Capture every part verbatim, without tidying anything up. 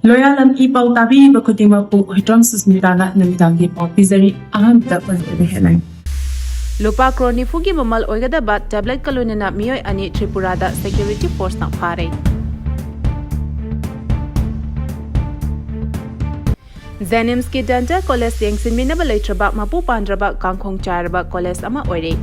ꯂꯣꯌꯥꯂꯝ E ꯄꯥꯎ ꯇꯥꯕꯤꯔꯤꯕ ꯈꯨꯗꯤꯡꯃꯛꯄꯨ ꯍꯨꯏꯗ꯭ꯔꯣꯝ ꯁꯨꯁꯃꯤꯇꯥꯅ ꯅꯨꯃꯤꯗꯥꯡꯒꯤ ꯄꯥꯎ ꯄꯤꯖꯔꯤ꯫ ꯑꯍꯥꯟꯕꯗ ꯄꯟꯖꯕ ꯍꯦꯠꯂꯥꯏꯟ꯫ ꯂꯨꯄꯥ ꯀ꯭ꯔꯣꯔ ꯅꯤꯐꯨꯒꯤ ꯃꯃꯜ ꯑꯣꯏꯒꯗꯕ ꯇꯦꯕ꯭ꯂꯦꯠ ꯀꯂꯣꯟꯅꯅ ꯃꯤꯑꯣꯏ ꯑꯅꯤ ꯇ꯭ꯔꯤꯄꯨꯔꯥꯗ ꯁꯦꯀ꯭ꯌꯨꯔꯤꯇꯤ ꯐꯣꯔꯁꯅ ꯐꯥꯔꯦ꯫ ꯖꯦꯅꯤꯝꯁꯀꯤ ꯗꯦꯟꯇꯦꯜ ꯀꯣꯂꯦꯖ ꯌꯦꯡꯁꯤꯟꯕꯤꯅꯕ ꯂꯩꯇ꯭ꯔꯕ ꯃꯄꯨ ꯄꯥꯟꯗ꯭ꯔꯕ ꯀꯥꯡꯈꯣꯡ ꯆꯥꯏꯔꯕ ꯀꯣꯂꯦꯖ ꯑꯃ ꯑꯣꯏꯔꯦ꯫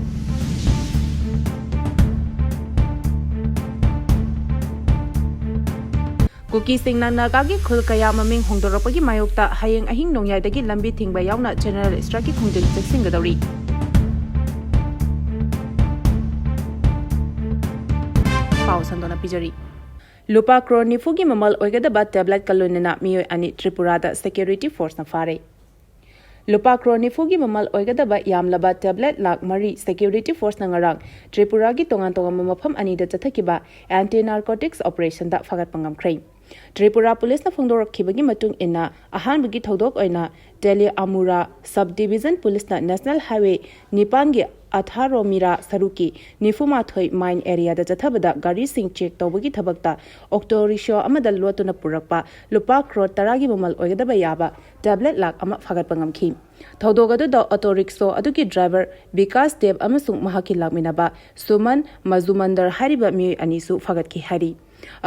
ꯀꯨꯀꯤꯁꯤꯡꯅ ꯅꯥꯒꯥꯒꯤ ꯈꯨꯜ ꯀꯌꯥ ꯃꯃꯤꯡ ꯍꯣꯡꯗꯣꯔꯛꯄꯒꯤ ꯃꯥꯌꯣꯛꯇ ꯍꯌꯦꯡ ꯑꯍꯤꯡ ꯅꯣꯡꯌꯥꯏꯗꯒꯤ ꯂꯝꯕꯤ ꯊꯤꯡꯕ ꯌꯥꯎꯅ ꯖꯦꯅꯔꯦꯜ ꯁ꯭ꯇ꯭ꯔꯥꯏꯛꯀꯤ ꯈꯣꯡꯖꯪ ꯆꯪꯁꯤꯟꯒꯗꯧꯔꯤ꯫ ꯄꯥꯎ ꯁꯟꯗꯣꯛꯅ ꯄꯤꯖꯔꯤ꯫ ꯂꯨꯄꯥ ꯀ꯭ꯔꯣꯔ ꯅꯤꯐꯨꯒꯤ ꯃꯃꯜ ꯑꯣꯏꯒꯗꯕ ꯇꯦꯕ꯭ꯂꯦꯠꯀ ꯂꯣꯏꯅꯅ ꯃꯤꯑꯣꯏ ꯑꯅꯤ ꯇ꯭ꯔꯤꯄꯨꯔꯥꯗ ꯁꯦꯀ꯭ꯌꯨꯔꯤꯇꯤ ꯐꯣꯔꯁꯅ ꯐꯥꯔꯦ꯫ ꯂꯨꯄꯥ ꯀ꯭ꯔꯣꯔ ꯅꯤꯐꯨꯒꯤ ꯃꯃꯜ ꯑꯣꯏꯒꯗꯕ ꯌꯥꯝꯂꯕ ꯇꯦꯕ꯭ꯂꯦꯠ ꯂꯥꯈ ꯃꯔꯤ ꯁꯦꯀ꯭ꯌꯨꯔꯤꯇꯤ ꯐꯣꯔꯁꯅ ꯉꯔꯥꯡ ꯇ꯭ꯔꯤꯄꯨꯔꯥꯒꯤ ꯇꯣꯉꯥꯟ ꯇꯣꯉꯥꯟꯕ ꯃꯐꯝ ꯑꯅꯤꯗ ꯆꯠꯊꯈꯤꯕ ꯑꯦꯟꯇꯤ ꯅꯥꯔꯀꯣꯇꯤꯛꯁ ꯑꯣꯄꯔꯦꯁꯟꯗ ꯐꯥꯒꯠꯄ ꯉꯝꯈ꯭ꯔꯦ꯫ ꯇ꯭ꯔꯤꯄꯨꯔꯥ ꯄꯨꯂꯤꯁꯅ ꯐꯣꯡꯗꯣꯔꯛꯈꯤꯕꯒꯤ ꯃꯇꯨꯡ ꯏꯟꯅ, ꯑꯍꯥꯟꯕꯒꯤ ꯊꯧꯗꯣꯛ ꯑꯣꯏꯅ ꯇꯦꯂꯤ ꯑꯃꯨꯔꯥ ꯁꯕ ꯗꯤꯚꯤꯖꯟ ꯄꯨꯂꯤꯁꯅ ꯅꯦꯁꯅꯦꯜ ꯍꯥꯏꯋꯦ ꯅꯤꯄꯥꯟꯒꯤ ꯑꯊꯥꯔꯣꯃꯤꯔꯥ ꯁꯔꯨꯛꯀꯤ ꯅꯤꯐꯨꯃꯥꯊꯣꯏ ꯃꯥꯏꯟ ꯑꯦꯔꯤꯌꯥꯗ ꯆꯠꯊꯕꯗ ꯒꯥꯔꯤꯁꯤꯡ ꯆꯦꯛ ꯇꯧꯕꯒꯤ ꯊꯕꯛꯇ ꯑꯣꯛꯇꯣ ꯔꯤꯛꯁꯣ ꯑꯃꯗ ꯂꯣꯠꯇꯨꯅ ꯄꯨꯔꯛꯄ ꯂꯨꯄꯥ ꯀ꯭ꯔꯣꯔ ꯇꯔꯥꯒꯤ ꯃꯃꯜ ꯑꯣꯏꯒꯗꯕ ꯌꯥꯕ ꯇꯦꯕ꯭ꯂꯦꯠ ꯂꯥꯈ ꯑꯃ ꯐꯥꯒꯠꯄ ꯉꯝꯈꯤ꯫ ꯊꯧꯗꯣꯛ ꯑꯗꯨꯗ ꯑꯣꯇꯣ ꯔꯤꯛꯁꯣ ꯑꯗꯨꯒꯤ ꯗ꯭ꯔꯥꯏꯚꯔ ꯕꯤꯀꯥꯁ ꯗꯦꯕ ꯑꯃꯁꯨꯡ ꯃꯍꯥꯛꯀꯤ ꯂꯥꯛꯃꯤꯟꯅꯕ ꯁꯨꯃꯟ ꯃꯖꯨꯃꯟꯗꯔ ꯍꯥꯏꯔꯤꯕ ꯃꯤꯑꯣꯏ ꯑꯅꯤꯁꯨ ꯐꯥꯒꯠꯈꯤ ꯍꯥꯏꯔꯤ꯫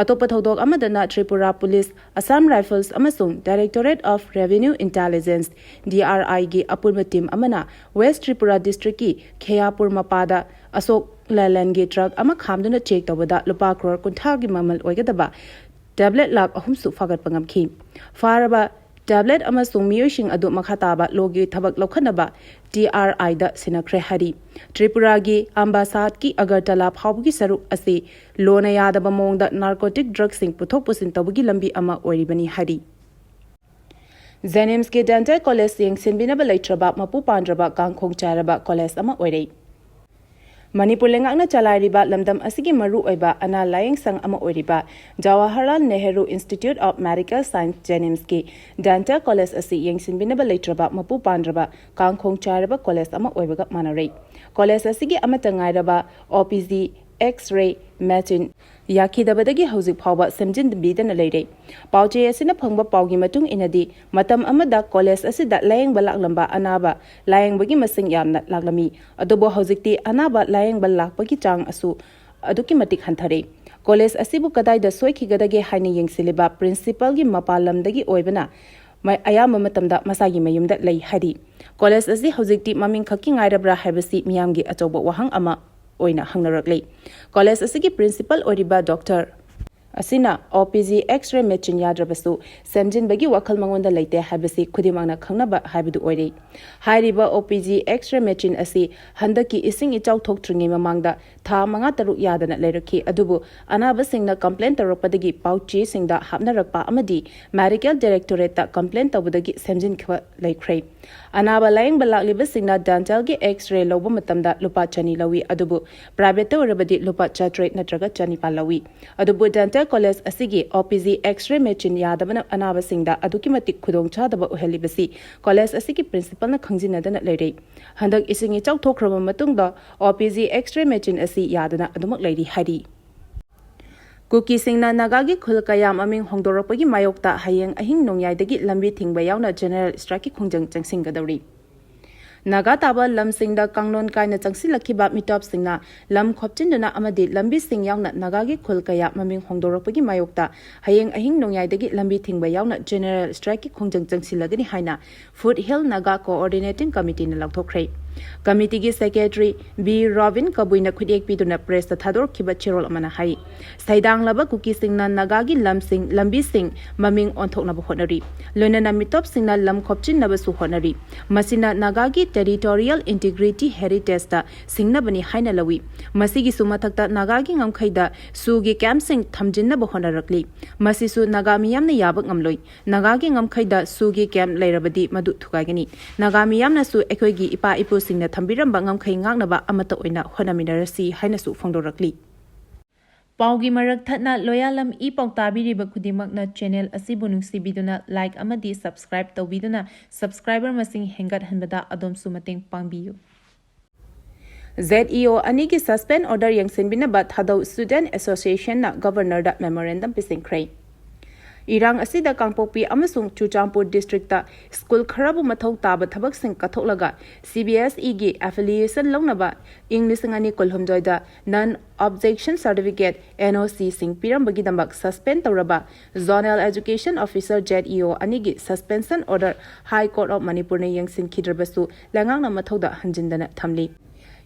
ꯑꯇꯣꯞꯄ ꯊꯧꯗꯣꯛ ꯑꯃꯗꯅ ꯇ꯭ꯔꯤꯄꯨꯔꯥ ꯄꯨꯂꯤꯁ, ꯑꯁꯥꯝ ꯔꯥꯏꯐꯜꯁ ꯑꯃꯁꯨꯡ Directorate of Revenue Intelligence, D R ꯑꯥꯏꯒꯤ ꯑꯄꯨꯟꯕ ꯇꯤꯝ ꯑꯃꯅ ꯋꯦꯁ ꯇ꯭ꯔꯤꯄꯨꯔꯥ ꯗꯤꯁꯇ꯭ꯔꯤꯛꯀꯤ ꯈꯦꯌꯥꯄꯨꯔ ꯃꯄꯥꯗ ꯑꯁꯣꯛ ꯂꯦꯂꯦꯟꯒꯤ ꯇ꯭ꯔꯛ ꯑꯃ ꯈꯥꯝꯗꯨꯅ ꯆꯦꯛ ꯇꯧꯕꯗ ꯂꯨꯄꯥ ꯀ꯭ꯔꯣꯔ ꯀꯨꯟꯊ꯭ꯔꯥꯒꯤ ꯃꯃꯜ ꯑꯣꯏꯒꯗꯕ ꯇꯦꯕ꯭ꯂꯦꯠ ꯂꯥꯈ ꯑꯍꯨꯝꯁꯨ ꯐꯥꯒꯠꯄ ꯉꯝꯈꯤ꯫ ꯐꯥꯔꯕ ꯇꯦꯕ꯭ꯂꯦꯠ ꯑꯃꯁꯨꯡ ꯃꯤꯑꯣꯏꯁꯤꯡ ꯑꯗꯨ ꯃꯈꯥ ꯇꯥꯕ ꯂꯣꯒꯤ ꯊꯕꯛ ꯂꯧꯈꯠꯅꯕ ꯇꯤ ꯑꯥꯔ ꯑꯥꯏꯗ ꯁꯤꯟꯅꯈ꯭ꯔꯦ ꯍꯥꯏꯔꯤ꯫ ꯇ꯭ꯔꯤꯄꯨꯔꯥꯒꯤ ꯑꯝꯕꯥꯁꯥꯗꯀꯤ ꯑꯒꯔꯇꯂꯥ ꯐꯥꯎꯕꯒꯤ ꯁꯔꯨꯛ ꯑꯁꯤ ꯂꯣꯅ ꯌꯥꯗꯕ ꯃꯑꯣꯡꯗ ꯅꯥꯔꯀꯣꯇꯤꯛ ꯗ꯭ꯔꯒꯁꯤꯡ ꯄꯨꯊꯣꯛ ꯄꯨꯁꯤꯟ ꯇꯧꯕꯒꯤ ꯂꯝꯕꯤ ꯑꯃ ꯑꯣꯏꯔꯤꯕꯅꯤ ꯍꯥꯏꯔꯤ꯫ ꯖꯦꯅꯤꯝꯁꯀꯤ ꯗꯦꯟꯇꯦꯜ ꯀꯣꯂꯦꯖ ꯌꯦꯡꯁꯤꯟꯕꯤꯅꯕ ꯂꯩꯇ꯭ꯔꯕ, ꯃꯄꯨ ꯄꯥꯟꯗ꯭ꯔꯕ, ꯀꯥꯡꯈꯣꯡ ꯆꯥꯏꯔꯕ ꯀꯣꯂꯦꯖ ꯑꯃ ꯑꯣꯏꯔꯦ꯫ ꯃꯅꯤꯄꯨꯔ ꯂꯩꯉꯥꯛꯅ ꯆꯂꯥꯏꯔꯤꯕ ꯂꯝꯗꯝ ꯑꯁꯤꯒꯤ ꯃꯔꯨꯑꯣꯏꯕ ꯑꯅꯥ ꯂꯥꯌꯦꯡ ꯁꯪ ꯑꯃ ꯑꯣꯏꯔꯤꯕ Jawaharlal Nehru Institute of Medical Science, ꯖꯦꯅꯤꯝꯁꯀꯤ ꯗꯦꯟꯇꯦꯜ ꯀꯣꯂꯦꯖ ꯑꯁꯤ ꯌꯦꯡꯁꯤꯟꯕꯤꯅꯕ ꯂꯩꯇ꯭ꯔꯕ, ꯃꯄꯨ ꯄꯥꯟꯗ꯭ꯔꯕ, ꯀꯥꯡꯈꯣꯡ ꯆꯥꯏꯔꯕ ꯀꯣꯂꯦꯖ ꯑꯃ ꯑꯣꯏꯕꯒ ꯃꯥꯟꯅꯔꯦ꯫ ꯀꯣꯂꯦꯖ ꯑꯁꯤꯒꯤ ꯑꯃꯠꯇ ꯉꯥꯏꯔꯕ ꯑꯣ ꯄꯤ ꯖꯤ X-ray machine ꯌꯥꯈꯤꯗꯕꯗꯒꯤ ꯍꯧꯖꯤꯛ ꯐꯥꯎꯕ ꯁꯦꯝꯖꯤꯟꯕꯤꯗꯅ ꯂꯩꯔꯦ꯫ ꯄꯥꯎꯆꯦ ꯑꯁꯤꯅ ꯐꯪꯕ ꯄꯥꯎꯒꯤ ꯃꯇꯨꯡ ꯏꯟꯅꯗꯤ, ꯃꯇꯝ ꯑꯃꯗ ꯀꯣꯂꯦꯖ ꯑꯁꯤꯗ ꯂꯥꯌꯦꯡꯕ ꯂꯥꯛꯂꯝꯕ ꯑꯅꯥꯕ ꯂꯥꯌꯦꯡꯕꯒꯤ ꯃꯁꯤꯡ ꯌꯥꯝꯅ ꯂꯥꯛꯂꯝꯃꯤ꯫ ꯑꯗꯨꯕꯨ ꯍꯧꯖꯤꯛꯇꯤ ꯑꯅꯥꯕ ꯂꯥꯌꯦꯡꯕ ꯂꯥꯛꯄꯒꯤ ꯆꯥꯡ ꯑꯁꯨ ꯑꯗꯨꯛꯀꯤ ꯃꯇꯤꯛ ꯍꯟꯊꯔꯦ꯫ ꯀꯣꯂꯦꯖ ꯑꯁꯤꯕꯨ ꯀꯗꯥꯏꯗ ꯁꯣꯏꯈꯤꯒꯗꯒꯦ ꯍꯥꯏꯅ ꯌꯦꯡꯁꯤꯜꯂꯤꯕ ꯄ꯭ꯔꯤꯟꯁꯤꯄꯜꯒꯤ ꯃꯄꯥꯟ ꯂꯝꯗꯒꯤ ꯑꯣꯏꯕꯅ ꯃ-, ꯑꯌꯥꯝꯕ ꯃꯇꯝꯗ ꯃꯁꯥꯒꯤ ꯃꯌꯨꯝꯗ ꯂꯩ ꯍꯥꯏꯔꯤ꯫ ꯀꯣꯂꯦꯖ ꯑꯁꯤ ꯍꯧꯖꯤꯛꯇꯤ ꯃꯃꯤꯡ ꯈꯛꯀꯤ ꯉꯥꯏꯔꯕ꯭ꯔꯥ ꯍꯥꯏꯕꯁꯤ ꯃꯤꯌꯥꯝꯒꯤ ꯑꯆꯧꯕ ꯋꯥꯍꯪ ꯑꯃ ꯑꯣꯏꯅ ꯍꯪꯅꯔꯛꯂꯤ꯫ ꯀꯣꯂꯦꯖ ꯑꯁꯤꯒꯤ ꯄ꯭ꯔꯤꯟꯁꯤꯄꯜ ꯑꯣꯏꯔꯤꯕ ꯗꯣꯛꯇꯔ ꯑꯁꯤꯅ ꯑꯣ ꯄꯤ ꯖꯤ X-ray machine ꯌꯥꯗ꯭ꯔꯕꯁꯨ ꯁꯦꯝꯖꯤꯟꯕꯒꯤ ꯋꯥꯈꯜ ꯃꯉꯣꯟꯗ ꯂꯩꯇꯦ ꯍꯥꯏꯕꯁꯤ ꯈꯨꯗꯤꯡꯃꯛꯅ ꯈꯪꯅꯕ ꯍꯥꯏꯕꯗꯨ ꯑꯣꯏꯔꯦ꯫ ꯍꯥꯏꯔꯤꯕ ꯑꯣ ꯄꯤ ꯖꯤ X-ray machine ꯑꯁꯤ ꯍꯟꯗꯛꯀꯤ ꯏꯁꯤꯡ ꯏꯆꯥꯎ ꯊꯣꯛꯇ꯭ꯔꯤꯉꯩ ꯃꯃꯥꯡꯗ ꯊꯥ ꯃꯉꯥ ꯇꯔꯨꯛ ꯌꯥꯗꯅ ꯂꯩꯔꯛꯈꯤ, ꯑꯗꯨꯕꯨ ꯑꯅꯥꯕꯁꯤꯡꯅ complain ꯇꯧꯔꯛꯄꯗꯒꯤ ꯄꯥꯎꯆꯦꯁꯤꯡꯗ ꯍꯥꯞꯅꯔꯛꯄ ꯑꯃꯗꯤ Medical Directorate-ꯇ complain ꯇꯧꯕꯗꯒꯤ ꯁꯦꯝꯖꯤꯟꯈꯤꯕ ꯂꯩꯈ꯭ꯔꯦ꯫ ꯑꯅꯥꯕ ꯂꯥꯌꯦꯡꯕ ꯂꯥꯛꯂꯤꯕꯁꯤꯡꯅ dental-ꯒꯤ X-ray ꯂꯧꯕ ꯃꯇꯝꯗ ꯂꯨꯄꯥ ꯆꯅꯤ ꯂꯧꯏ, ꯑꯗꯨꯕꯨ private-ꯇ ꯑꯣꯏꯔꯕꯗꯤ ꯂꯨꯄꯥ ꯆꯥꯇ꯭ꯔꯦꯠ ꯅꯠꯇ꯭ꯔꯒ ꯆꯅꯤꯄꯥꯜ ꯂꯧꯏ꯫ ꯑꯗꯨꯕꯨ dental college ꯑꯁꯤꯒꯤ ꯑꯣ ꯄꯤ ꯖꯤ X-ray machine ꯌꯥꯗꯕꯅ ꯑꯅꯥꯕꯁꯤꯡꯗ ꯑꯗꯨꯛꯀꯤ ꯃꯇꯤꯛ ꯈꯨꯗꯣꯡꯆꯥꯗꯕ ꯑꯣꯏꯍꯜꯂꯤꯕꯁꯤ college ꯑꯁꯤꯒꯤ principal-ꯅ ꯈꯪꯖꯤꯟꯅꯗꯅ ꯂꯩꯔꯦ꯫ ꯍꯟꯗꯛ ꯏꯁꯤꯡ ꯏꯆꯥꯎ ꯊꯣꯛꯈ꯭ꯔꯕ ꯃꯇꯨꯡꯗ ꯑꯣ ꯄꯤ ꯖꯤ X-ray machine ꯑꯁꯤ ꯌꯥꯗꯅ ꯑꯗꯨꯃꯛ ꯂꯩꯔꯤ ꯍꯥꯏꯔꯤ꯫ ꯀꯨꯀꯤꯁꯤꯡꯅ ꯅꯥꯒꯥꯒꯤ ꯈꯨꯜ ꯀꯌꯥ ꯃꯃꯤꯡ ꯍꯣꯡꯗꯣꯔꯛꯄꯒꯤ ꯃꯥꯌꯣꯛꯇ ꯍꯌꯦꯡ ꯑꯍꯤꯡ ꯅꯣꯡꯌꯥꯏꯗꯒꯤ ꯂꯝꯕꯤ ꯊꯤꯡꯕ ꯌꯥꯎꯅ general strike-ꯀꯤ ꯈꯣꯡꯖꯪ ꯆꯪꯁꯤꯟꯒꯗꯧꯔꯤ꯫ ꯅꯥꯒꯥ ꯇꯥꯕ ꯂꯝꯁꯤꯡꯗ ꯀꯥꯡꯂꯣꯟ ꯀꯥꯏꯅ ꯆꯪꯁꯤꯜꯂꯛꯈꯤꯕ ꯃꯤꯇꯣꯞꯁꯤꯡꯅ ꯂꯝ ꯈꯣꯞꯆꯤꯟꯗꯨꯅ ꯑꯃꯗꯤ ꯂꯝꯕꯤꯁꯤꯡ ꯌꯥꯎꯅ ꯅꯥꯒꯥꯒꯤ ꯈꯨꯜ ꯀꯌꯥ ꯃꯃꯤꯡ ꯍꯣꯡꯗꯣꯔꯛꯄꯒꯤ ꯃꯥꯌꯣꯛꯇ ꯍꯌꯦꯡ ꯑꯍꯤꯡ ꯅꯣꯡꯌꯥꯏꯗꯒꯤ ꯂꯝꯕꯤ ꯊꯤꯡꯕ ꯌꯥꯎꯅ general strike-ꯀꯤ ꯈꯣꯡꯖꯪ ꯆꯪꯁꯤꯜꯂꯒꯅꯤ ꯍꯥꯏꯅ Foothill Naga Coordinating Committee-ꯅ ꯂꯥꯎꯊꯣꯛꯈ꯭ꯔꯦ꯫ Committee-ꯒꯤ secretary ꯕꯤ ꯔꯣꯕꯤꯟ ꯀꯕꯨꯏꯅ ꯈꯨꯠꯌꯦꯛ ꯄꯤꯗꯨꯅ press-ꯇ ꯊꯥꯗꯣꯔꯛꯈꯤꯕ ꯆꯦꯔꯣꯜ ꯑꯃꯅ ꯍꯥꯏ, ꯁꯩꯗꯥꯡꯂꯕ ꯀꯨꯀꯤꯁꯤꯡꯅ ꯅꯥꯒꯥꯒꯤ ꯂꯝꯁꯤꯡ, ꯂꯝꯕꯤꯁꯤꯡ ꯃꯃꯤꯡ ꯑꯣꯟꯊꯣꯛꯅꯕ ꯍꯣꯠꯅꯔꯤ꯫ ꯂꯣꯏꯅꯅ ꯃꯤꯇꯣꯞꯁꯤꯡꯅ ꯂꯝ ꯈꯣꯞꯆꯤꯟꯅꯕꯁꯨ ꯍꯣꯠꯅꯔꯤ꯫ ꯃꯁꯤꯅ ꯅꯥꯒꯥꯒꯤ territorial integrity heritage-ꯇ ꯁꯤꯡꯅꯕꯅꯤ ꯍꯥꯏꯅ ꯂꯧꯏ꯫ ꯃꯁꯤꯒꯤꯁꯨ ꯃꯊꯛꯇ ꯅꯥꯒꯥꯒꯤ ꯉꯝꯈꯩꯗ ꯁꯨꯒꯤ camp-ꯁꯤꯡ ꯊꯝꯖꯤꯟꯅꯕ ꯍꯣꯠꯅꯔꯛꯂꯤ꯫ ꯃꯁꯤꯁꯨ ꯅꯥꯒꯥ ꯃꯤꯌꯥꯝꯅ ꯌꯥꯕ ꯉꯝꯂꯣꯏ꯫ ꯅꯥꯒꯥꯒꯤ ꯉꯝꯈꯩꯗ ꯁꯨꯒꯤ camp ꯂꯩꯔꯕꯗꯤ ꯃꯗꯨ ꯊꯨꯒꯥꯏꯒꯅꯤ꯫ ꯅꯥꯒꯥ ꯃꯤꯌꯥꯝꯅꯁꯨ ꯑꯩꯈꯣꯏꯒꯤ ꯏꯄꯥ ꯏꯄꯨꯁꯤꯡꯅ ꯊꯝꯕꯤꯔꯝꯕ ꯉꯝꯈꯩ ꯉꯥꯛꯅꯕ ꯑꯃꯠꯇ ꯑꯣꯏꯅ ꯍꯣꯠꯅꯃꯤꯟꯅꯔꯁꯤ ꯍꯥꯏꯅꯁꯨ ꯐꯣꯡꯗꯣꯔꯛꯂꯤ꯫ ꯄꯥꯎꯒꯤ ꯃꯔꯛ ꯊꯠꯅ ꯂꯣꯌꯥꯂꯝ ꯏ ꯄꯥꯎ ꯇꯥꯕꯤꯔꯤꯕ ꯈꯨꯗꯤꯡꯃꯛꯅ channel ꯑꯁꯤꯕꯨ ꯅꯨꯡꯁꯤꯕꯤꯗꯨꯅ like ꯑꯃꯗꯤ subscribe ꯇꯧꯕꯤꯗꯨꯅ subscriber ꯃꯁꯤꯡ ꯍꯦꯟꯒꯠꯍꯟꯕꯗ ꯑꯗꯣꯝꯁꯨ ꯃꯇꯦꯡ ꯄꯥꯡꯕꯤꯌꯨ꯫ ꯖꯦꯠ ꯏ ꯑꯣ ꯑꯅꯤꯒꯤ suspend order ꯌꯦꯡꯁꯤꯟꯕꯤꯅꯕ ꯊꯥꯗꯧ Student Association ꯅ Governor ꯗ memorandum ꯄꯤꯁꯤꯟꯈ꯭ꯔꯦ꯫ ꯏꯔꯥꯡ ꯑꯁꯤꯗ ꯀꯥꯡꯄꯣꯛꯄꯤ ꯑꯃꯁꯨꯡ ꯆꯨꯔꯆꯥꯟꯄꯨꯔ district ꯇ school ꯈꯔꯕꯨ ꯃꯊꯧ ꯇꯥꯕ ꯊꯕꯛꯁꯤꯡ ꯀꯠꯊꯣꯛꯂꯒ C B S E ꯒꯤ affiliation ꯂꯧꯅꯕ ꯏꯪ ꯂꯤꯁꯤꯡ ꯑꯅꯤ ꯀꯨꯟꯍꯨꯝꯗꯣꯏꯗ non objection certificate, N O C ꯁꯤꯡ ꯄꯤꯔꯝꯕꯒꯤꯗꯃꯛ suspend ꯇꯧꯔꯕ Zonal Education Officer, Z E O, ꯑꯅꯤꯒꯤ suspension order High Court of Manipur ꯅ ꯌꯦꯡꯁꯤꯟꯈꯤꯗ꯭ꯔꯕꯁꯨ ꯂꯩꯉꯥꯛꯅ ꯃꯊꯧꯗ ꯍꯟꯖꯤꯟꯗꯅ ꯊꯝꯂꯤ꯫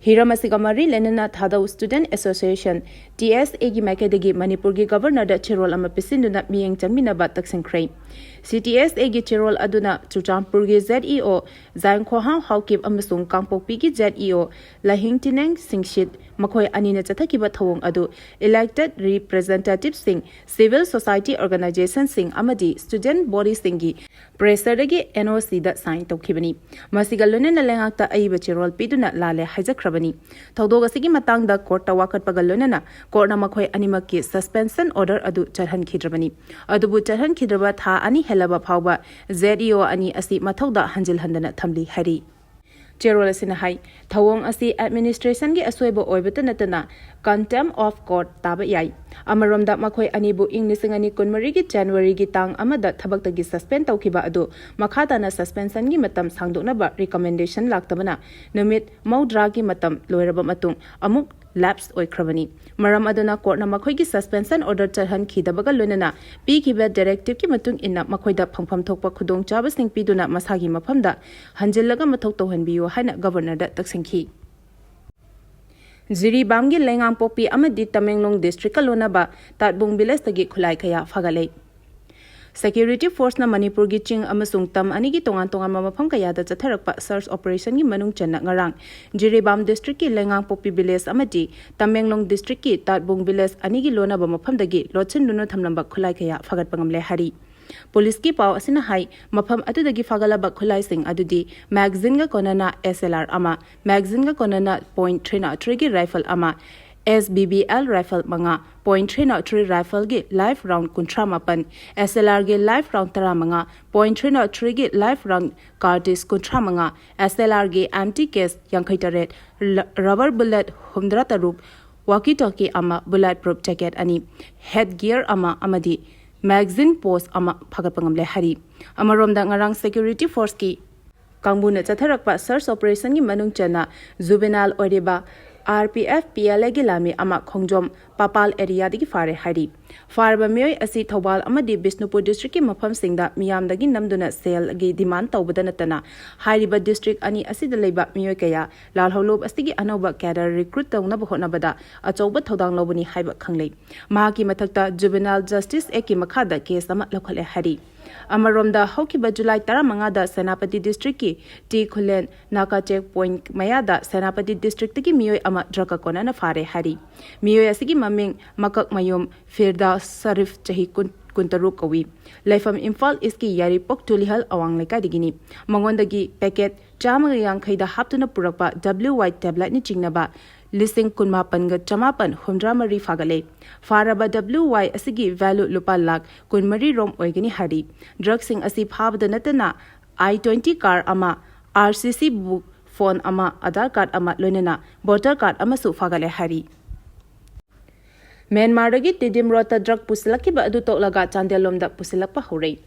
ꯍꯤꯔꯝ ꯑꯁꯤꯒ ꯃꯔꯤ ꯂꯩꯅꯅ ꯊꯥꯗꯧ Student Association, T S A ꯒꯤ ꯃꯥꯏꯀꯩꯗꯒꯤ ꯃꯅꯤꯄꯨꯔꯒꯤ Governor ꯗ ꯆꯦꯔꯣꯜ ꯑꯃ ꯄꯤꯁꯤꯟꯗꯨꯅ ꯃꯤꯠꯌꯦꯡ ꯆꯪꯃꯤꯟꯅꯕ ꯇꯛꯁꯤꯟꯈ꯭ꯔꯦ꯫ C T S A ꯒꯤ ꯆꯦꯔꯣꯜ ꯑꯗꯨꯅ ꯆꯨꯔꯆꯥꯟꯄꯨꯔꯒꯤ Z E O ꯖꯥꯏꯟꯈꯣꯍꯥꯡ ꯍꯥꯎꯀꯤꯞ ꯑꯃꯁꯨꯡ ꯀꯥꯡꯄꯣꯛꯄꯤꯒꯤ Z E O ꯂꯥꯍꯤꯡ ꯇꯤꯅꯦꯡ ꯁꯤꯡꯁꯤꯠ, ꯃꯈꯣꯏ ꯑꯅꯤꯅ ꯆꯠꯊꯈꯤꯕ ꯊꯧꯑꯣꯡ ꯑꯗꯨ elected representative ꯁꯤꯡ, civil society organization ꯁꯤꯡ ꯑꯃꯗꯤ student body ꯁꯤꯡꯒꯤ pressure ꯗꯒꯤ N O C ꯗ sign ꯇꯧꯈꯤꯕꯅꯤ꯫ ꯃꯁꯤꯒ ꯂꯣꯏꯅꯅ ꯂꯩꯉꯥꯛꯇ ꯑꯏꯕ ꯆꯦꯔꯣꯜ ꯄꯤꯗꯨꯅ ꯂꯥꯜꯂꯦ ꯍꯥꯏꯖꯈ꯭ꯔꯕꯅꯤ꯫ ꯊꯧꯗꯣꯛ ꯑꯁꯤꯒꯤ ꯃꯇꯥꯡꯗ court ꯇ ꯋꯥꯀꯠꯄꯒ ꯂꯣꯏꯅꯅ court ꯅ ꯃꯈꯣꯏ ꯑꯅꯤꯃꯛꯀꯤ suspension order ꯑꯗꯨ ꯆꯠꯍꯟꯈꯤꯗ꯭ꯔꯕꯅꯤ꯫ ꯑꯗꯨꯕꯨ ꯆꯠꯍꯟꯈꯤꯗ꯭ꯔꯕ ꯊꯥ ꯑꯅꯤ ꯍꯦꯜꯂꯕ ꯐꯥꯎꯕ Z E O ꯑꯅꯤ ꯑꯁꯤ ꯃꯊꯧꯗ ꯍꯟꯖꯤꯜꯍꯟꯗꯅ ꯊꯝꯂꯤ ꯍꯥꯏꯔꯤ꯫ ꯆꯦꯔꯣꯜ ꯑꯁꯤꯅ ꯍꯥꯏ, ꯊꯧꯑꯣꯡ ꯑꯁꯤ administration ꯒꯤ ꯑꯁꯣꯏꯕ ꯑꯣꯏꯕꯇ ꯅꯠꯇꯅ contempt of court ꯇꯥꯕ ꯌꯥꯏ꯫ ꯑꯃꯔꯣꯝꯗ, ꯃꯈꯣꯏ ꯑꯅꯤꯕꯨ ꯏꯪ ꯂꯤꯁꯤꯡ ꯑꯅꯤ ꯀꯨꯟꯃꯔꯤꯒꯤ January ꯒꯤ ꯇꯥꯡ ꯑꯃꯗ ꯊꯕꯛꯇꯒꯤ suspend ꯇꯧꯈꯤꯕ ꯑꯗꯨ ꯃꯈꯥ ꯇꯥꯅ suspension ꯒꯤ ꯃꯇꯝ ꯁꯥꯡꯗꯣꯛꯅꯕ recommendation ꯂꯥꯛꯇꯕꯅ ꯅꯨꯃꯤꯠ ꯃꯧꯗ꯭ꯔꯥꯒꯤ ꯃꯇꯝ ꯂꯣꯏꯔꯕ ꯃꯇꯨꯡ ꯑꯃꯨꯛ lapse ꯑꯣꯏꯈ꯭ꯔꯕꯅꯤ꯫ ꯃꯔꯝ ꯑꯗꯨꯅ court ꯅ ꯃꯈꯣꯏꯒꯤ suspension order ꯆꯠꯍꯟꯈꯤꯗꯕꯒ ꯂꯣꯏꯅꯅ ꯄꯤꯈꯤꯕ directive ꯀꯤ ꯃꯇꯨꯡ ꯏꯟꯅ ꯃꯈꯣꯏꯗ ꯐꯪꯐꯝ ꯊꯣꯛꯄ ꯈꯨꯗꯣꯡꯆꯥꯕꯁꯤꯡ ꯄꯤꯗꯨꯅ ꯃꯁꯥꯒꯤ ꯃꯐꯝꯗ ꯍꯟꯖꯤꯜꯂꯒ ꯃꯊꯧ ꯇꯧꯍꯟꯕꯤꯌꯨ ꯍꯥꯏꯅ Governor ꯗ ꯇꯛꯁꯤꯟꯈꯤ꯫ ꯖꯤꯔꯤꯕꯥꯝꯒꯤ ꯂꯩꯉꯥꯡꯄꯣꯛꯄꯤ ꯑꯃꯗꯤ ꯇꯃꯦꯡꯂꯣꯡ district ꯀ ꯂꯣꯟꯅꯕ ꯇꯥꯠꯕꯨꯡ village ꯇꯒꯤ ꯈꯨꯠꯂꯥꯏ ꯀꯌꯥ ꯐꯥꯒꯠꯂꯦ꯫ Security force ꯅ ꯃꯅꯤꯄꯨꯔꯒꯤ ꯆꯤꯡ ꯑꯃꯁꯨꯡ ꯇꯝ ꯑꯅꯤꯒꯤ ꯇꯣꯉꯥꯟ ꯇꯣꯉꯥꯟꯕ ꯃꯐꯝ ꯀꯌꯥꯗ ꯆꯠꯊꯔꯛꯄ search operation ꯒꯤ ꯃꯅꯨꯡ ꯆꯟꯅ ꯉꯔꯥꯡ ꯖꯤꯔꯤꯕꯥꯝ district ꯀꯤ ꯂꯩꯉꯥꯡꯄꯣꯛꯄꯤ village ꯑꯃꯗꯤ ꯇꯃꯦꯡꯂꯣꯡ district ꯀꯤ ꯇꯥꯠꯕꯨꯡ village ꯑꯅꯤꯒꯤ ꯂꯣꯟꯅꯕ ꯃꯐꯝꯗꯒꯤ ꯂꯣꯠꯁꯤꯟꯗꯨꯅ ꯊꯝꯂꯝꯕ ꯈꯨꯠꯂꯥꯏ ꯀꯌꯥ ꯐꯥꯒꯠꯄ ꯉꯝꯂꯦ ꯍꯥꯏꯔꯤ꯫ Police ꯀꯤ ꯄꯥꯎ ꯑꯁꯤꯅ ꯍꯥꯏ, ꯃꯐꯝ ꯑꯗꯨꯗꯒꯤ ꯐꯥꯒꯠꯂꯕ ꯈꯨꯠꯂꯥꯏꯁꯤꯡ ꯑꯗꯨꯗꯤ magazine ꯒ ꯀꯣꯟꯅꯅ S L R ꯑꯃ, magazine ꯒ ꯀꯣꯟꯅꯅ point three zero three ꯒꯤ rifle ꯑꯃ, S B B L rifle ꯃꯉꯥ, point three zero three rifleꯒꯤ live round ꯀꯨꯟꯊ꯭ꯔꯥ ꯃꯥꯄꯟ, S L Rꯒꯤ live round ꯇꯔꯥꯃꯉꯥ, point three zero threeꯒꯤ live round cartridge ꯀꯨꯟꯊ꯭ꯔꯥ ꯃꯉꯥ, S L Rꯒꯤ empty case ꯌꯥꯡꯈꯩ ꯇꯔꯦꯠ, ꯔ-, rubber bullet ꯍꯨꯝꯗ꯭ꯔꯥ ꯇꯔꯨꯛ, walkie talkie ꯑꯃ, bullet proof jacket ꯑꯅꯤ, head gear ꯑꯃ ꯑꯃꯗꯤ magazine pouch ꯑꯃ ꯐꯥꯒꯠꯄ ꯉꯝꯂꯦ ꯍꯥꯏꯔꯤ꯫ ꯑꯃꯔꯣꯝꯗ ꯉꯔꯥꯡ security forceꯀꯤ ꯀꯥꯡꯕꯨꯅ ꯆꯠꯊꯔꯛꯄ search operationꯒꯤ ꯃꯅꯨꯡ ꯆꯟꯅ juvenile ꯑꯣꯏꯔꯤꯕ R P F P L Aꯒꯤ ꯂꯥꯟꯃꯤ ꯑꯃ ꯈꯣꯡꯖꯣꯝ ꯄꯥꯄꯥꯜ areaꯗꯒꯤ ꯐꯥꯔꯦ ꯍꯥꯏꯔꯤ꯫ ꯐꯥꯔꯕ ꯃꯤꯑꯣꯏ ꯑꯁꯤ ꯊꯧꯕꯥꯜ ꯑꯃꯗꯤ ꯕꯤꯁꯅꯨꯄꯨꯔ districtꯀꯤ ꯃꯐꯝꯁꯤꯡꯗ ꯃꯤꯌꯥꯝꯗꯒꯤ ꯅꯝꯗꯨꯅ ꯁꯦꯜꯒꯤ demand ꯇꯧꯕꯗ ꯅꯠꯇꯅ ꯍꯥꯏꯔꯤꯕ district ꯑꯅꯤ ꯑꯁꯤꯗ ꯂꯩꯕ ꯃꯤꯑꯣꯏ ꯀꯌꯥ ꯂꯥꯜꯍꯧꯂꯨꯞ ꯑꯁꯤꯒꯤ ꯑꯅꯧꯕ cadre recruit ꯇꯧꯅꯕ ꯍꯣꯠꯅꯕꯗ ꯑꯆꯧꯕ ꯊꯧꯗꯥꯡ ꯂꯧꯕꯅꯤ ꯍꯥꯏꯕ ꯈꯪꯂꯩ꯫ ꯃꯍꯥꯛꯀꯤ ꯃꯊꯛꯇ Juvenile Justice Actꯀꯤ ꯃꯈꯥꯗ case ꯑꯃ ꯂꯧꯈꯠꯂꯦ ꯍꯥꯏꯔꯤ꯫ ꯑꯃꯔꯣꯝꯗ ꯍꯧꯈꯤꯕ July ꯇꯔꯥꯃꯉꯥꯗ ꯁꯦꯅꯥꯄꯇꯤ districtꯀꯤ T ꯈꯨꯂꯦꯟ ꯅꯥꯀꯥ check point ꯃꯌꯥꯗ ꯁꯦꯅꯥꯄꯇꯤ districtꯇꯒꯤ ꯃꯤꯑꯣꯏ ꯑꯃ drugꯀ ꯀꯣꯟꯅꯅ ꯐꯥꯔꯦ ꯍꯥꯏꯔꯤ꯫ ꯃꯤꯑꯣꯏ ꯑꯁꯤꯒꯤ ꯃꯃꯤꯡ ꯃꯀꯛꯃꯌꯨꯝ ꯐꯤꯔꯗꯥꯁ ꯁꯔꯤꯐ, ꯆꯍꯤ ꯀꯨꯟ, ꯀꯨꯟꯇꯔꯨꯛ ꯀꯧꯏ꯫ ꯂꯩꯐꯝ ꯏꯝꯐꯥꯜ Eastꯀꯤ ꯌꯥꯏꯔꯤꯄꯣꯛ ꯇꯨꯂꯤꯍꯜ ꯑꯋꯥꯡ ꯂꯩꯀꯥꯏꯗꯒꯤꯅꯤ꯫ ꯃꯉꯣꯟꯗꯒꯤ packet ꯆꯥꯝꯃꯒ ꯌꯥꯡꯈꯩꯗ ꯍꯥꯞꯇꯨꯅ ꯄꯨꯔꯛꯄ W Y tabletꯅ ꯆꯤꯡꯅꯕ ꯂꯤꯁꯤꯡ ꯀꯨꯟꯃꯥꯄꯟꯒ ꯆꯃꯥꯄꯟ ꯍꯨꯝꯗ꯭ꯔꯥ ꯃꯔꯤ ꯐꯥꯒꯠꯂꯦ꯫ ꯐꯥꯔꯕ W Y ꯑꯁꯤꯒꯤ value ꯂꯨꯄꯥ ꯂꯥꯈ ꯀꯨꯟꯃꯔꯤ ꯔꯣꯝ ꯑꯣꯏꯒꯅꯤ ꯍꯥꯏꯔꯤ꯫ Drugꯁꯤꯡ ꯑꯁꯤ ꯐꯥꯕꯗ ꯅꯠꯇꯅ I twenty car ꯑꯃ, R C C book, phone ꯑꯃ, Aadhaar card ꯑꯃ, ꯂꯣꯏꯅꯅ voter card ꯑꯃꯁꯨ ꯐꯥꯒꯠꯂꯦ ꯍꯥꯏꯔꯤ꯫ ꯃ꯭ꯌꯥꯟꯃꯥꯔꯗꯒꯤ ꯇꯤꯗꯤꯝ ꯔꯣꯗꯇ drug ꯄꯨꯁꯤꯜꯂꯛꯈꯤꯕ ꯑꯗꯨ ꯇꯣꯛꯂꯒ ꯆꯥꯟꯗꯦꯜ ꯂꯣꯝꯗ ꯄꯨꯁꯤꯜꯂꯛꯄ ꯍꯧꯔꯦ꯫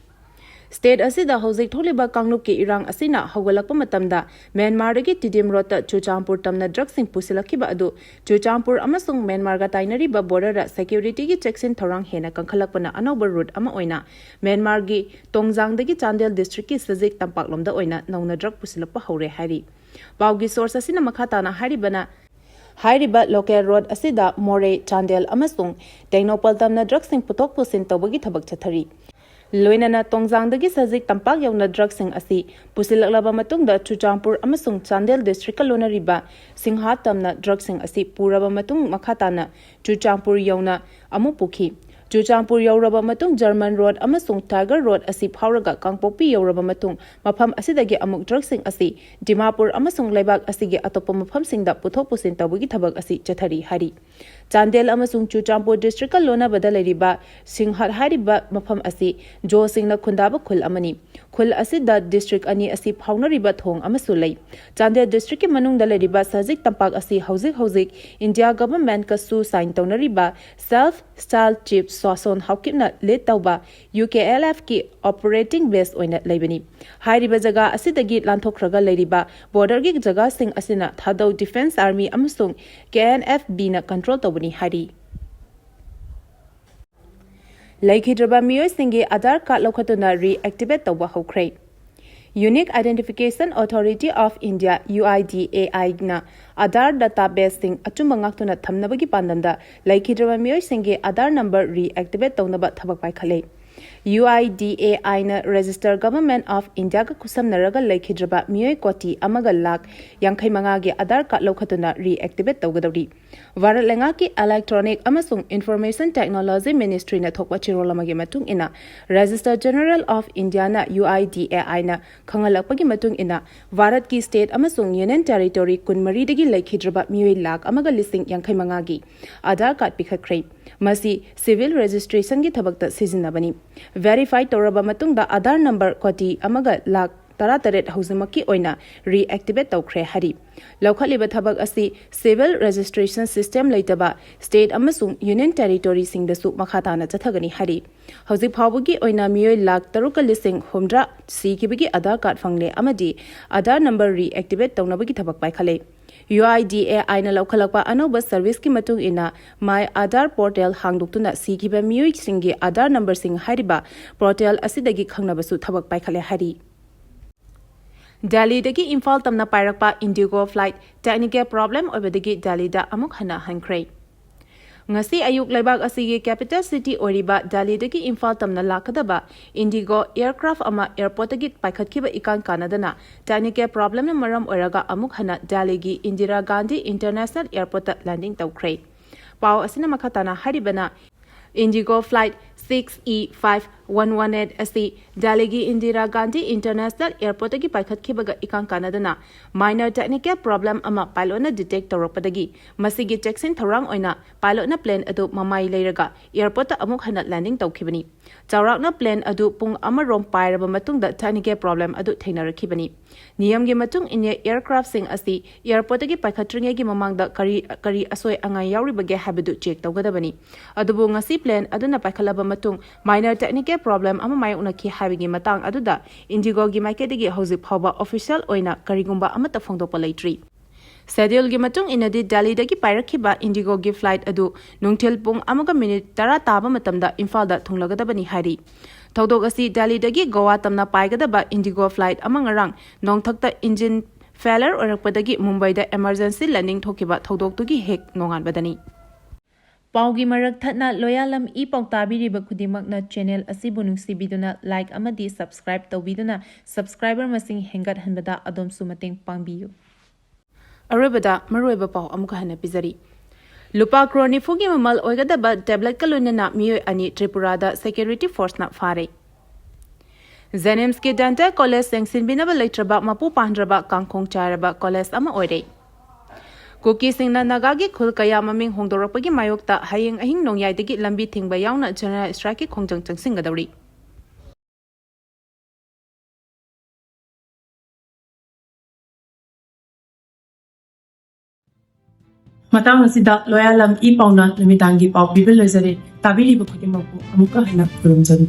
State ꯑꯁꯤꯗ ꯍꯧꯖꯤꯛ ꯊꯣꯛꯂꯤꯕ ꯀꯥꯡꯂꯨꯞꯀꯤ ꯏꯔꯥꯡ ꯑꯁꯤꯅ ꯍꯧꯒꯠꯂꯛꯄ ꯃꯇꯝꯗ ꯃ꯭ꯌꯥꯟꯃꯥꯔꯗꯒꯤ ꯇꯤꯗꯤꯝ ꯔꯣꯗꯇ ꯆꯨꯔꯆꯥꯟꯄꯨꯔ ꯇꯝꯅ drugꯁꯤꯡ ꯄꯨꯁꯤꯜꯂꯛꯈꯤꯕ ꯑꯗꯨ ꯆꯨꯔꯆꯥꯟꯄꯨꯔ ꯑꯃꯁꯨꯡ ꯃ꯭ꯌꯥꯟꯃꯥꯔꯒ ꯇꯥꯏꯅꯔꯤꯕ borderꯗ securityꯒꯤ ꯆꯦꯛꯁꯤꯟ ꯊꯧꯔꯥꯡ ꯍꯦꯟꯅ ꯀꯟꯈꯠꯂꯛꯄꯅ ꯑꯅꯧꯕ route ꯑꯃ ꯑꯣꯏꯅ ꯃ꯭ꯌꯥꯟꯃꯥꯔꯒꯤ ꯇꯣꯡꯖꯥꯡꯗꯒꯤ ꯆꯥꯟꯗꯦꯜ districtꯀꯤ ꯁꯖꯤꯛ ꯇꯝꯄꯥꯛꯂꯣꯝꯗ ꯑꯣꯏꯅ ꯅꯧꯅ drug ꯄꯨꯁꯤꯜꯂꯛꯄ ꯍꯧꯔꯦ ꯍꯥꯏꯔꯤ꯫ ꯄꯥꯎꯒꯤ source ꯑꯁꯤꯅ ꯃꯈꯥ ꯇꯥꯅ ꯍꯥꯏꯔꯤꯕꯅ, ꯍꯥꯏꯔꯤꯕ local road ꯑꯁꯤꯗ ꯃꯣꯔꯦ, ꯆꯥꯟꯗꯦꯜ ꯑꯃꯁꯨꯡ ꯇꯦꯡꯅꯧꯄꯜ ꯇꯝꯅ drugꯁꯤꯡ ꯄꯨꯊꯣꯛ ꯄꯨꯁꯤꯟ ꯇꯧꯕꯒꯤ ꯊꯕꯛ ꯆꯠꯊꯔꯤ꯫ ꯂꯣꯏꯅꯅ ꯇꯣꯡꯖꯥꯡꯗꯒꯤ ꯁꯖꯤꯛ ꯇꯝꯄꯥꯛ ꯌꯧꯅ drugꯁꯤꯡ ꯑꯁꯤ ꯄꯨꯁꯤꯜꯂꯛꯂꯕ ꯃꯇꯨꯡꯗ ꯆꯨꯔꯆꯥꯟꯄꯨꯔ ꯑꯃꯁꯨꯡ ꯆꯥꯟꯗꯦꯜ districtꯀ ꯂꯣꯟꯅꯔꯤꯕ ꯁꯤꯡꯍꯥ ꯇꯝꯅ drugꯁꯤꯡ ꯑꯁꯤ ꯄꯨꯔꯕ ꯃꯇꯨꯡ ꯃꯈꯥ ꯇꯥꯅ ꯆꯨꯔꯆꯥꯟꯄꯨꯔ ꯌꯧꯅ ꯑꯃꯨꯛ ꯄꯨꯈꯤ꯫ ꯆꯨꯔꯆꯥꯟꯄꯨꯔ ꯌꯧꯔꯕ ꯃꯇꯨꯡ ꯖꯔꯃꯟ ꯔꯣꯗ ꯑꯃꯁꯨꯡ ꯇꯥꯏꯒꯔ ꯔꯣꯗ ꯑꯁꯤ ꯐꯥꯎꯔꯒ ꯀꯥꯡꯄꯣꯛꯄꯤ ꯌꯧꯔꯕ ꯃꯇꯨꯡ ꯃꯐꯝ ꯑꯁꯤꯗꯒꯤ ꯑꯃꯨꯛ ꯗ꯭ꯔꯒꯁꯤꯡ ꯑꯁꯤ ꯗꯤꯃꯥꯄꯨꯔ ꯑꯃꯁꯨꯡ ꯂꯩꯕꯥꯛ ꯑꯁꯤꯒꯤ ꯑꯇꯣꯞꯄ ꯃꯐꯝꯁꯤꯡꯗ ꯄꯨꯊꯣꯛ ꯄꯨꯁꯤꯟ ꯇꯧꯕꯒꯤ ꯊꯕꯛ ꯑꯁꯤ ꯆꯠꯊꯔꯤ ꯍꯥꯏꯔꯤ꯫ ꯆꯥꯟꯗꯦꯜ ꯑꯃꯁꯨꯡ ꯆꯨꯔꯆꯥꯟꯄꯨꯔ ꯗꯤꯁꯇ꯭ꯔꯤꯛꯀ ꯂꯣꯟꯅꯕꯗ ꯂꯩꯔꯤꯕ ꯁꯤꯡꯍꯠ ꯍꯥꯏꯔꯤꯕ ꯃꯐꯝ ꯑꯁꯤ ꯖꯣꯁꯤꯡꯅ ꯈꯨꯟꯗꯥꯕ ꯈꯨꯜ ꯑꯃꯅꯤ꯫ ꯈꯨꯜ ꯑꯁꯤꯗ ꯗꯤꯁꯇ꯭ꯔꯤꯛ ꯑꯅꯤ ꯑꯁꯤ ꯐꯥꯎꯅꯔꯤꯕ ꯊꯣꯡ ꯑꯃꯁꯨ ꯂꯩ꯫ ꯆꯥꯟꯗꯦꯜ ꯗꯤꯁꯇ꯭ꯔꯤꯛꯀꯤ ꯃꯅꯨꯡꯗ ꯂꯩꯔꯤꯕ ꯁꯖꯤꯛ ꯇꯝꯄꯥꯛ ꯑꯁꯤ ꯍꯧꯖꯤꯛ ꯍꯧꯖꯤꯛ ꯏꯟꯗꯤꯌꯥ ꯒꯚꯔꯟꯃꯦꯟꯠꯀꯁꯨ ꯁꯥꯏꯟ ꯇꯧꯅꯔꯤꯕ ꯁꯦꯜꯐ ꯁ꯭ꯇꯥꯏꯜ ꯆꯤꯐ ꯁꯣꯁꯣꯟ ꯍꯥꯎꯀꯤꯞꯅ ꯂꯤꯗ ꯇꯧꯕ ꯌꯨ ꯀꯦ ꯑꯦꯜ ꯑꯦꯐꯀꯤ ꯑꯣꯄꯔꯦꯇꯤꯡ ꯕꯦꯁ ꯑꯣꯏꯅ ꯂꯩꯕꯅꯤ꯫ ꯍꯥꯏꯔꯤꯕ ꯖꯒꯥ ꯑꯁꯤꯗꯒꯤ ꯂꯥꯟꯊꯣꯛꯈ꯭ꯔꯒ ꯂꯩꯔꯤꯕ ꯕꯣꯔꯗꯔꯒꯤ ꯖꯒꯥꯁꯤꯡ ꯑꯁꯤꯅ ꯊꯥꯗꯧ ꯗꯤꯐꯦꯟꯁ ꯑꯥꯔꯃꯤ ꯑꯃꯁꯨꯡ ꯀꯦ ꯑꯦꯟ ꯑꯦꯐ ꯕꯤꯅ ꯀꯟꯇ꯭ꯔꯣꯜ ꯇꯧꯕꯅꯤ ꯍꯥꯏꯔꯤ꯫ ꯂꯩꯈꯤꯗ꯭ꯔꯕ ꯃꯤꯑꯣꯏꯁꯤꯡꯒꯤ ꯑꯙꯥꯔ ꯀꯥꯔꯗ ꯂꯧꯈꯠꯇꯨꯅ ꯔꯤꯑꯦꯛꯇꯤꯚꯦꯠ ꯇꯧꯕ ꯍꯧꯈ꯭ꯔꯦ꯫ Unique Identification Authority of India, U I D A I ꯅ ꯑꯙꯥꯔ ꯗꯇꯥꯕꯦꯁꯁꯤꯡ ꯑꯆꯨꯝꯕ ꯉꯥꯛꯇꯨꯅ ꯊꯝꯅꯕꯒꯤ ꯄꯥꯟꯗꯝꯗ ꯂꯩꯈꯤꯗ꯭ꯔꯕ ꯃꯤꯑꯣꯏꯁꯤꯡꯒꯤ ꯑꯙꯥꯔ ꯅꯝꯕꯔ ꯔꯤꯑꯦꯛꯇꯤꯚꯦꯠ ꯇꯧꯅꯕ ꯊꯕꯛ ꯄꯥꯏꯈꯠꯂꯦ꯫ U I D A I ꯅ register Government of India ꯒ ꯈꯨꯠꯁꯝꯅꯔꯒ ꯂꯩꯈꯤꯗ꯭ꯔꯕ ꯃꯤꯑꯣꯏ ꯀꯣꯇꯤ ꯑꯃꯒ ꯂꯥꯈ ꯌꯥꯡꯈꯩ ꯃꯉꯥꯒꯤ ꯑꯙꯥꯔ ꯀꯥꯔꯗ ꯂꯧꯈꯠꯇꯨꯅ ꯔꯤꯑꯦꯛꯇꯤꯚꯦꯠ ꯇꯧꯒꯗꯧꯔꯤ꯫ ꯚꯥꯔꯠ ꯂꯩꯉꯥꯛꯀꯤ Electronic ꯑꯃꯁꯨꯡ Information Technology Ministry ꯅ ꯊꯣꯛꯄ ꯆꯦꯔꯣꯜ ꯑꯃꯒꯤ ꯃꯇꯨꯡ ꯏꯟꯅ, Registrar General of India ꯅ U I D A I ꯅ ꯈꯪꯍꯜꯂꯛꯄꯒꯤ ꯃꯇꯨꯡ ꯏꯟꯅ, ꯚꯥꯔꯠꯀꯤ state ꯑꯃꯁꯨꯡ union territory ꯀꯨꯟꯃꯔꯤꯗꯒꯤ ꯂꯩꯈꯤꯗ꯭ꯔꯕ ꯃꯤꯑꯣꯏ ꯂꯥꯈ ꯑꯃꯒ ꯂꯤꯁꯤꯡ ꯌꯥꯡꯈꯩ ꯃꯉꯥꯒꯤ ꯑꯙꯥꯔ ꯀꯥꯔꯗ ꯄꯤꯈꯠꯈ꯭ꯔꯦ꯫ ꯃꯁꯤ civil registration ꯒꯤ ꯊꯕꯛꯇ ꯁꯤꯖꯤꯟꯅꯕꯅꯤ꯫ Verify ꯇꯧꯔꯕ ꯃꯇꯨꯡꯗ ꯑꯙꯥꯔ ꯅꯝꯕꯔ ꯀꯣꯇꯤ ꯑꯃꯒ ꯂꯥꯈ ꯇꯔꯥꯇꯔꯦꯠ ꯍꯧꯖꯤꯛꯃꯛꯀꯤ ꯑꯣꯏꯅ reactivate ꯇꯧꯈ꯭ꯔꯦ ꯍꯥꯏꯔꯤ꯫ ꯂꯧꯈꯠꯂꯤꯕ ꯊꯕꯛ ꯑꯁꯤ civil registration system ꯂꯩꯇꯕ state ꯑꯃꯁꯨꯡ union territory ꯁꯤꯡꯗꯁꯨ ꯃꯈꯥ ꯇꯥꯅ ꯆꯠꯊꯒꯅꯤ ꯍꯥꯏꯔꯤ꯫ ꯍꯧꯖꯤꯛ ꯐꯥꯎꯕꯒꯤ ꯑꯣꯏꯅ ꯃꯤꯑꯣꯏ ꯂꯥꯈ ꯇꯔꯨꯛꯀ ꯂꯤꯁꯤꯡ ꯍꯨꯝꯗ꯭ꯔꯥ ꯁꯤꯈꯤꯕꯒꯤ ꯑꯙꯥꯔ ꯀꯥꯔꯗ ꯐꯪꯂꯦ ꯑꯃꯗꯤ ꯑꯙꯥꯔ ꯅꯝꯕꯔ reactivate ꯇꯧꯅꯕꯒꯤ ꯊꯕꯛ ꯄꯥꯏꯈꯠꯂꯦ꯫ U I D A I ꯅ ꯂꯧꯈꯠꯂꯛꯄ ꯑꯅꯧꯕ service ꯀꯤ ꯃꯇꯨꯡ ꯏꯟꯅ, My Aadhaar portal ꯍꯥꯡꯗꯣꯛꯇꯨꯅ ꯁꯤꯈꯤꯕ ꯃꯤꯑꯣꯏꯁꯤꯡꯒꯤ ꯑꯙꯥꯔ ꯅꯝꯕꯔꯁꯤꯡ ꯍꯥꯏꯔꯤꯕ portal ꯑꯁꯤꯗꯒꯤ ꯈꯪꯅꯕꯁꯨ ꯊꯕꯛ ꯄꯥꯏꯈꯠꯂꯦ ꯍꯥꯏꯔꯤ꯫ ꯗꯦꯜꯂꯤꯗꯒꯤ ꯏꯝꯐꯥꯜ ꯇꯝꯅ ꯄꯥꯏꯔꯛꯄ IndiGo flight technical problem ꯑꯣꯏꯕꯗꯒꯤ ꯗꯦꯜꯂꯤꯗ ꯑꯃꯨꯛ ꯍꯟꯅ ꯍꯟꯈ꯭ꯔꯦ꯫ ꯉꯁꯤ ꯑꯌꯨꯛ ꯂꯩꯕꯥꯛ ꯑꯁꯤꯒꯤ capital city ꯑꯣꯏꯔꯤꯕ ꯗꯦꯜꯂꯤꯗꯒꯤ ꯏꯝꯐꯥꯜ ꯇꯝꯅ ꯂꯥꯛꯀꯗꯕ IndiGo aircraft ꯑꯃ airport ꯇꯒꯤ ꯄꯥꯏꯈꯠꯈꯤꯕ ꯏꯀꯥꯟ ꯀꯥꯟꯅꯗꯅ technical problem ꯅ ꯃꯔꯝ ꯑꯣꯏꯔꯒ ꯑꯃꯨꯛ ꯍꯟꯅ ꯗꯦꯜꯂꯤꯒꯤ ꯏꯟꯗꯤꯔꯥ ꯒꯥꯟꯙꯤ International Airport ꯇ landing ꯇꯧꯈ꯭ꯔꯦ꯫ ꯄꯥꯎ ꯑꯁꯤꯅ ꯃꯈꯥ ꯇꯥꯅ ꯍꯥꯏꯔꯤꯕꯅ, IndiGo Flight six E five one one eight ꯑꯁꯤ ꯗꯦꯜꯂꯤꯒꯤ ꯏꯟꯗꯤꯔꯥ ꯒꯥꯟꯙꯤ ꯏꯟꯇꯔꯅꯦꯁꯅꯦꯜ ꯑꯦꯌꯔꯄꯣꯔꯠꯇꯒꯤ ꯄꯥꯏꯈꯠꯈꯤꯕꯒ ꯏꯀꯥꯟ ꯀꯥꯟꯅꯗꯅ minor technical problem ꯑꯃ pilotꯅ detect ꯇꯧꯔꯛꯄꯗꯒꯤ ꯃꯁꯤꯒꯤ ꯆꯦꯛꯁꯤꯟ ꯊꯧꯔꯥꯡ ꯑꯣꯏꯅ pilotꯅ plane ꯑꯗꯨ ꯃꯃꯥꯏ ꯂꯩꯔꯒ ꯑꯦꯌꯔꯄꯣꯔꯠꯇ ꯑꯃꯨꯛ ꯍꯟꯅ landing ꯇꯧꯈꯤꯕꯅꯤ꯫ ꯆꯥꯎꯔꯥꯛꯅ plane ꯑꯗꯨ ꯄꯨꯡ ꯑꯃꯔꯣꯝ ꯄꯥꯏꯔꯕ ꯃꯇꯨꯡꯗ technical problem ꯑꯗꯨ ꯊꯦꯡꯅꯔꯛꯈꯤꯕꯅꯤ꯫ ꯅꯤꯌꯝꯒꯤ ꯃꯇꯨꯡ ꯏꯟꯅ aircraftꯁꯤꯡ ꯑꯁꯤ ꯑꯦꯌꯔꯄꯣꯔꯠꯇꯒꯤ ꯄꯥꯏꯈꯠꯇ꯭ꯔꯤꯉꯩꯒꯤ ꯃꯃꯥꯡꯗ ꯀꯔꯤ ꯀꯔꯤ ꯑꯁꯣꯏ ꯑꯉꯥꯏ ꯌꯥꯎꯔꯤꯕꯒꯦ ꯍꯥꯏꯕꯗꯨ check ꯇꯧꯒꯗꯕꯅꯤ꯫ ꯑꯗꯨꯕꯨ ꯉꯁꯤ plane ꯑꯗꯨꯅ ꯄꯥꯏꯈꯠꯂꯕ ꯃꯇꯨꯡ minor technical problem ꯑꯃ ꯃꯥꯌꯣꯛꯅꯈꯤ ꯍꯥꯏꯕꯒꯤ ꯃꯇꯥꯡ ꯑꯗꯨꯗ IndiGoꯒꯤ ꯃꯥꯏꯀꯩꯗꯒꯤ ꯍꯧꯖꯤꯛ ꯐꯥꯎꯕ official ꯑꯣꯏꯅ ꯀꯔꯤꯒꯨꯝꯕ ꯑꯃꯠꯇ ꯐꯣꯡꯗꯣꯛꯄ ꯂꯩꯇ꯭ꯔꯤ꯫ Scheduleꯒꯤ ꯃꯇꯨꯡ ꯏꯟꯅꯗꯤ ꯗꯦꯜꯂꯤꯗꯒꯤ ꯄꯥꯏꯔꯛꯈꯤꯕ IndiGoꯒꯤ flight ꯑꯗꯨ ꯅꯨꯡꯊꯤꯜ ꯄꯨꯡ ꯑꯃꯒ minute ꯇꯔꯥ ꯇꯥꯕ ꯃꯇꯝꯗ ꯏꯝꯐꯥꯜꯗ ꯊꯨꯡꯂꯒꯗꯕꯅꯤ ꯍꯥꯏꯔꯤ꯫ ꯊꯧꯗꯣꯛ ꯑꯁꯤ ꯗꯦꯜꯂꯤꯗꯒꯤ ꯒꯣꯋꯥ ꯇꯝꯅ ꯄꯥꯏꯒꯗꯕ IndiGo flight ꯑꯃ ꯉꯔꯥꯡ ꯅꯣꯡꯊꯛꯇ engine failure ꯑꯣꯏꯔꯛꯄꯗꯒꯤ ꯃꯨꯝꯕꯥꯏꯗ emergency landing ꯊꯣꯛꯈꯤꯕ ꯊꯧꯗꯣꯛꯇꯨꯒꯤ ꯍꯦꯛ ꯅꯣꯡꯉꯥꯟꯕꯗꯅꯤ꯫ ꯄꯥꯎꯒꯤ ꯃꯔꯛ ꯊꯠꯅ ꯂꯣꯌꯥꯂꯝ ꯏ ꯄꯥꯎ ꯇꯥꯕꯤꯔꯤꯕ ꯈꯨꯗꯤꯡꯃꯛꯅ channel ꯑꯁꯤꯕꯨ ꯅꯨꯡꯁꯤꯕꯤꯗꯨꯅ like ꯑꯃꯗꯤ subscribe ꯇꯧꯕꯤꯗꯨꯅ subscriber ꯃꯁꯤꯡ ꯍꯦꯟꯒꯠꯍꯟꯕꯗ ꯑꯗꯣꯝꯁꯨ ꯃꯇꯦꯡ ꯄꯥꯡꯕꯤꯌꯨ꯫ ꯑꯔꯣꯏꯕꯗ ꯃꯔꯨꯑꯣꯏꯕ ꯄꯥꯎ ꯑꯃꯨꯛꯀ ꯍꯟꯅ ꯄꯤꯖꯔꯤ꯫ ꯂꯨꯄꯥ ꯀ꯭ꯔꯣꯔ ꯅꯤꯐꯨꯒꯤ ꯃꯃꯜ ꯑꯣꯏꯒꯗꯕ tabletꯀ ꯂꯣꯏꯅꯅ ꯃꯤꯑꯣꯏ ꯑꯅꯤ ꯇ꯭ꯔꯤꯄꯨꯔꯥꯗ security forceꯅ ꯐꯥꯔꯦ꯫ JNIMSꯀꯤ dental college ꯌꯦꯡꯁꯤꯟꯕꯤꯅꯕ ꯂꯩꯇ꯭ꯔꯕ ꯃꯄꯨ ꯄꯥꯟꯗ꯭ꯔꯕ ꯀꯥꯡꯈꯣꯡ ꯆꯥꯏꯔꯕ college ꯑꯃ ꯑꯣꯏꯔꯦ꯫ ꯀꯨꯀꯤꯁꯤꯡꯅ ꯅꯥꯒꯥꯒꯤ ꯈꯨꯜ ꯀꯌꯥ ꯃꯃꯤꯡ ꯍꯣꯡꯗꯣꯔꯛꯄꯒꯤ ꯃꯥꯌꯣꯛꯇ ꯍꯌꯦꯡ ꯑꯍꯤꯡ ꯅꯣꯡꯌꯥꯏꯗꯒꯤ ꯂꯝꯕꯤ ꯊꯤꯡꯕ ꯌꯥꯎꯅ general strikeꯀꯤ ꯈꯣꯡꯖꯪ ꯆꯪꯁꯤꯟꯒꯗꯧꯔꯤ꯫ ꯃꯇꯥꯡ ꯑꯁꯤꯗ ꯂꯣꯌꯥꯂꯝ ꯏ ꯄꯥꯎꯅ ꯅꯨꯃꯤꯗꯥꯡꯒꯤ ꯄꯥꯎ ꯄꯤꯕ ꯂꯣꯏꯖꯔꯦ꯫ ꯇꯥꯕꯤꯔꯤꯕ ꯈꯨꯗꯤꯡꯃꯛꯄꯨ ꯑꯃꯨꯛꯀ ꯍꯟꯅ ꯈꯨꯔꯨꯝꯖꯔꯤ꯫